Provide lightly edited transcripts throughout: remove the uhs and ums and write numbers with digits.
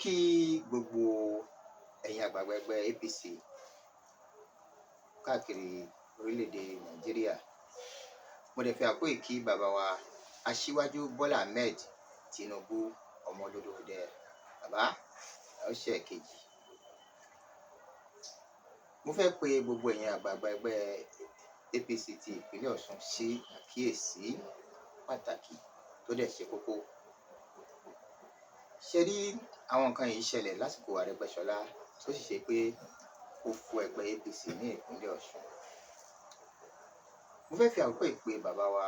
Kí gbogbo ẹ̀yin àgbààgbà ẹgbẹ́ APC káàkiri orílẹ̀-èdè Nàìjíríà. Mo dẹ̀ fi àkókò yìí kí bàbá wa, Aṣíwájú Bọ́lá Ahmed Tinubu, ọmọ olódòdẹ. Bàbá ó ṣe kejì. Mo fẹ́ pe gbogbo ẹ̀yin àgbààgbà ẹgbẹ́ APC ti ìpínlẹ̀ Ọ̀ṣun sí àkíyèsí pàtàkì tó dẹ̀ ṣe kókó. Ṣe rí àwọn nǹkan yìí ṣẹlẹ̀ lásìkò Arẹ́gbẹ́ṣọlá, tó sì ṣe pé ó fọ́ ẹgbẹ́ APC ní ìpínlẹ̀ Ọ̀ṣun. Mo fẹ́ fi àkókò yìí pe bàbá wa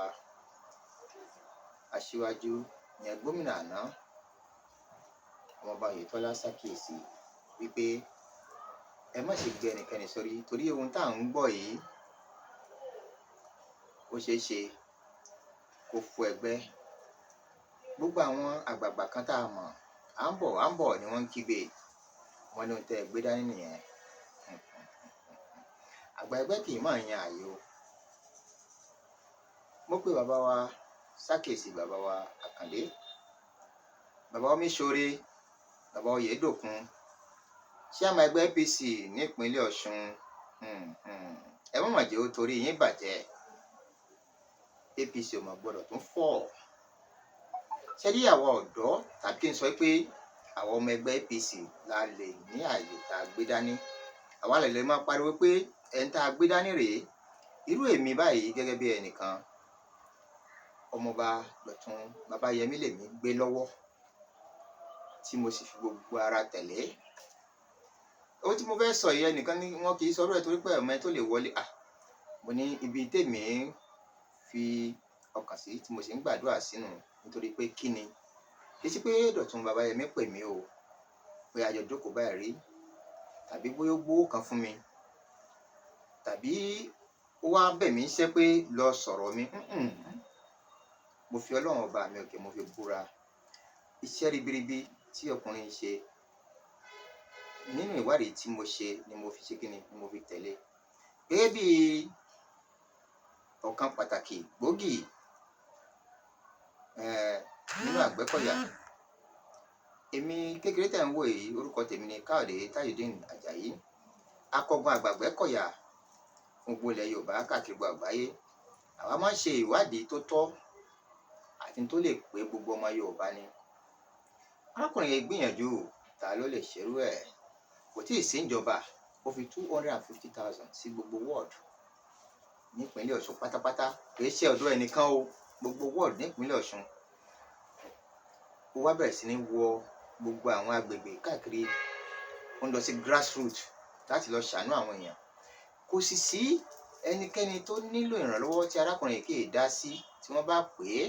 Aṣíwájú yẹn, gómìnà àná, Ọmọọba Oyètọ́lá, ṣàkíyèsí wípé ẹ má ṣe gbé ẹnikẹ́ni sórí, torí ohun tá à ń gbọ́ yìí, ó ṣeé ṣe kó fọ́ ẹgbẹ́. Gbogbo àwọn àgbààgbà kan tá a mọ̀, "À ń bọ̀, à ń bọ̀" ni wọ́n ń kígbe. Wọ́n ní ohun tẹ́ ẹ gbé dání nìyẹn. Àgbà ẹgbẹ́ kì í máa yan ààyò. Mo pe bàbá wa ṣàkíyèsí, bàbá wa Àkàndé, bàbá Omiṣore, bàbá Oyèdòkun, chairman ẹgbẹ́ APC nípínlẹ̀ Ọ̀ṣun. Ẹ má mà jẹ́ ó torí yín bàjẹ́. APC ò mọ̀ gbọ́dọ̀ tún fọ́. Ṣé rí àwa ọ̀dọ́, tàbí kí n sọ pé àwọn ọmọ ẹgbẹ́ APC la lè ní ààyè tá a gbé dání. Àwa lè máa pariwo pé ẹni tá a gbé dání rèé. Irú èmi báyìí gẹ́gẹ́ bí ẹnìkan, Ọmọọba Dọ̀tun Babayẹmí lèmi gbé lọ́wọ́, tí mo sì fi gbogbo ara tẹ̀lé. Ohun tí mo fẹ́ sọ yìí, ẹnìkan ní wọn kì í sọ̀rọ̀ ẹ̀ torí pé ọmọ ẹ tó lè wọlé. À, mo ní ibi tèmi fi ọkàn sí tí mo sì ń gbàdúrà sínú, nítorí pé kí ni? Kì í sí pé Dọ̀tun Babayẹmí pè mí o, pé a jọ jókòó báyìí rí, tàbí bóyá ó gbówó kan fún mi, tàbí ó wá bẹ̀ mí ṣẹ́ pé lọ sọ̀rọ̀ mi. Mo fi Ọlọ́run Ọba mi òkè, mo fi búra. Iṣẹ́ ribiribi tí ọkùnrin yìí ṣe nínú ìwádìí tí mo ṣe ni mo fi ṣe kíni, ni mo fi tẹ̀lé gẹ́gẹ́ bí ọ̀kan pàtàkì gbòógì nínú Àgbẹ̀kọ̀yà. Èmi kékeré tẹ̀ ń wò yìí, orúkọ tèmi ni Káyọ̀dé Tajudeen Ajayi, akọgun àgbàgbẹ́kọ̀yà fún gbogbo ilẹ̀ Yorùbá káàkiri gbogbo àgbáyé. Àwa máa ń ṣe ìwádìí tó tọ́ àti tó lè pé gbogbo ọmọ Yorùbá ni. Arákùnrin yìí gbìyànjú. Ta ló lè ṣerú ẹ̀? Kò tí ì sí ìjọba, ó fi 250,000 sí gbogbo ward nípínlẹ̀ Ọ̀ṣun pátápátá. Kì í ṣe ọ̀dọ̀ ẹnìkan o, gbogbo ward nípínlẹ̀ Ọ̀ṣun. Ó wá bẹ̀rẹ̀ sí ní wọ gbogbo àwọn agbègbè káàkiri, ó ń lọ sí grassroots láti lọ ṣàánú àwọn èèyàn. Kò sì sí ẹnikẹ́ni tó nílò ìrànlọ́wọ́ tí arákùnrin yìí kì í dá sí tí wọ́n bá pè é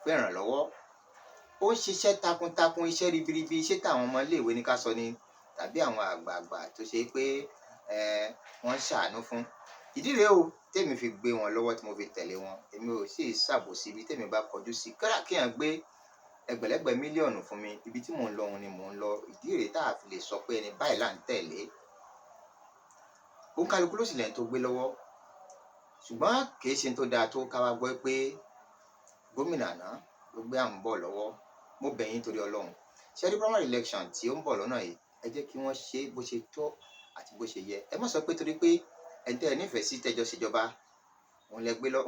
fún ìrànlọ́wọ́. Ó ń ṣiṣẹ́ takuntakun, iṣẹ́ ribiribi, iṣẹ́ táwọn ọmọ iléèwé ní ká sọ ni, tàbí àwọn àgbààgbà tó ṣe pé wọ́n ń ṣàánú fún. Ìdí rèé o tèmi fi gbé wọn lọ́wọ́, tí mo fi tẹ̀lé wọn. Èmi ò sì ṣàbòsí. Ibi tèmi bá kọjú sí, kódà kéèyàn gbé ẹgbẹ̀lẹ́gbẹ̀ mílíọ̀nù fún mi, ibi tí mò ń lọ òun ni mò ń lọ. Ìdí rèé tá a fi lè sọ pé ẹni báyìí là ń tẹ̀lé. Òǹkálukú ló sì lẹ́ni tó gbé lọ́wọ́, ṣùgbọ́n kì í ṣe tó dáa tó ká wá gbọ́ pé gómìnà àná ló gbé àwọn bọ̀ lọ́wọ́. Mo bẹ̀ yín torí Ọlọ́run. Ṣé rí primary election tí ó ń bọ̀ lọ́nà yìí, ẹ jẹ́ kí wọ́n ṣe bó ṣe tọ́ àti bó ṣe yẹ. Ẹ má sọ pé torí pé ẹni tẹ́ ẹ nífẹ̀ẹ́ sí, tẹ́jọ́ ṣèjọba, òun lẹ gbé lọ.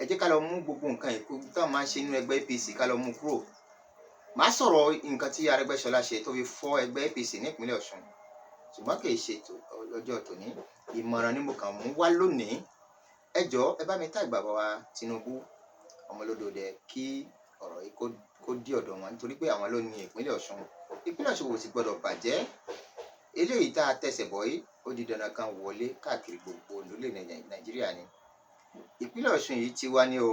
Ẹ jẹ́ ká lọ mú gbogbo nǹkan ìkú táwọn máa ń ṣe nínú ẹgbẹ́ APC, ká lọ mú kúrò. Màá sọ̀rọ̀ nǹkan tí Arẹ́gbẹ́ṣọlá ṣe tó fi fọ́ ẹgbẹ́ APC nípínlẹ̀ Ọ̀ṣun, ṣùgbọ́n kì í ṣe ọjọ́ tòní. Ìmọ̀ràn ni mo kàn mú wá lónìí. Ẹ jọ̀ọ́, ẹ bá mi tá bàbá wa Tinubu, ọmọlódòdẹ, kí ọ̀rọ̀ yìí kó dé ọ̀dọ̀ wọn, nítorí pé àwọn ló ní ìpínlẹ̀ Ọ̀ṣun. Ìpínlẹ̀ Ọ̀ṣun kò sì gbọdọ̀ bàjẹ́. Eléyìí tá a tẹsẹ̀ bọ̀ yìí, ó di dandan kan wọlé káàkiri gbogbo orílẹ̀ Nàìjíríà ni. Ìpínlẹ̀ Ọ̀ṣun yìí ti wá ní o.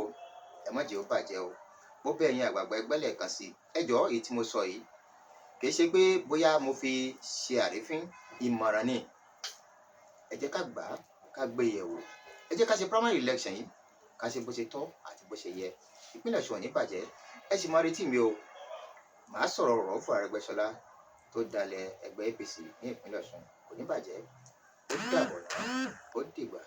Ẹ má jẹ́ ó bàjẹ́ o. Mo bẹ̀ ẹ̀yin àgbààgbà ẹgbẹ́ lẹ́ẹ̀kan sí i. Ẹ jọ̀ọ́, èyí tí mo sọ yìí, kì í ṣe pé bóyá mo fi ṣe àrífín. Ìmọ̀ràn ni. Ẹ jẹ́ ká gbà á, ká gbé yẹ̀wò. Ẹ jẹ́ ká ṣe primary election yìí, ká ṣe bó ṣe tọ́ àti bó ṣe yẹ. Ìpínlẹ̀ Ọ̀ṣun ò ní bàjẹ́. Ẹ sì máa retí mi o. Màá sọ̀rọ̀ Rọ̀ọ́fù Arẹ́gbẹ́ṣọlá tó dalẹ̀ ẹgbẹ́ APC ní ìpínlẹ̀ Ọ̀ṣun. Kò ní bàjẹ́. Ó dàbọ̀ náà, ó dìgbà.